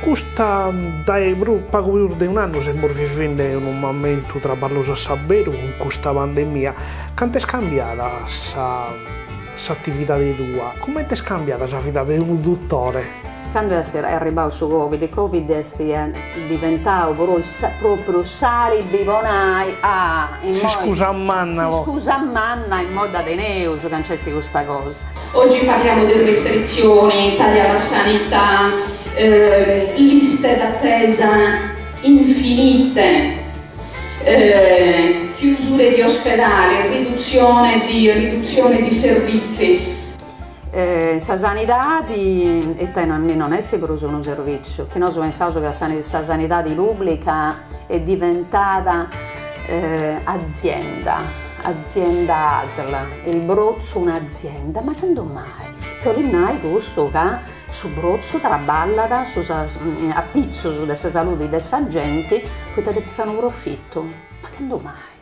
Custa dae prus pagu pius de un'annu semus vivende unu mamentu traballosu a s'aberu cun custa pandemia, cantu est cambiada sa s'atividade tua, comente est cambiada sa vida de unu dutore? Candu est arribau su Covid, Covid est diventau propriu s'alibi po nai, ah, immoi. S'iscusa manna. S'iscusa manna, immoi dda teneus ca nc'est custa cosa. Oggi parliamo di restrizioni, tagli alla sanità, liste d'attesa infinite, chiusure di ospedali, riduzione di riduzione di servizi. Sa sanidadi ita non est prus unu servìtziu, chi nosu pensaus ca sa sanidadi pùblica est diventada azienda, azienda ASL, il Brotzu un'azienda, ma candu mai? Chi 'olit nai custu ca su Brotzu traballat apitzus de sa saludi de sa genti poita depit fai unu profitu, ma candu mai?